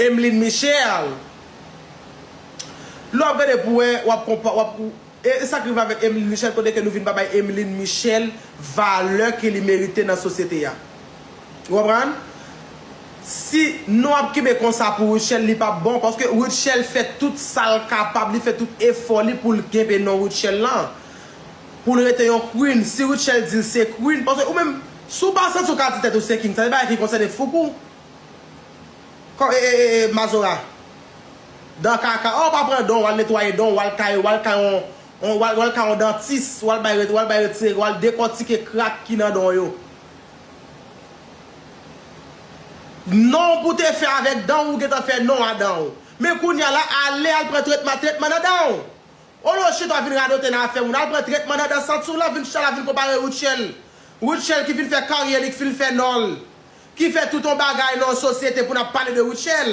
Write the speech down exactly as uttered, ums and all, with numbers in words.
Emeline Michel. Lè w ap gade pou wè, w ap konpa, w ap, e sa k rive avèk Emeline Michel, kote ke nou vin pa bay Emeline Michel valè ke li merite nan sosyete a. Ou konprann? Si nou ap kenbe konsa pou Rutshelle, li p ap bon, paske Rutshelle fè tout sa l kapab, li fè tout efò li pou l kenbe non Rutshelle lan. Pou l rete yon queen, si Rutshelle di l se queen, paske ou menm, si w pa santi w ka di tèt ou se king, sa se bagay ki konsène fouk ou. Kò, e, e, e, e, Mazora. Dan kaka, oh, w pa pran don, w al netwaye don, w al kay, w al kay on, on, w al, w al kay on dantis, w al bay, w al bay retire, w al dekòtike krak ki nan don yo. Non pou te fè avèk dan w, ou gentan fè non a dan w. Men kounye a la, ale al pran tretman, tretman nan dan w. Olo chita vin radote nan afè moun, al pran tretman nan dan, santi w la vin chita la vin konpare Rutshelle. Rutshelle ki vin fè karyè li, ki fin fè non l. Ki fè tout on bagay nan yon sosyete pou n ap pale de Rutshelle.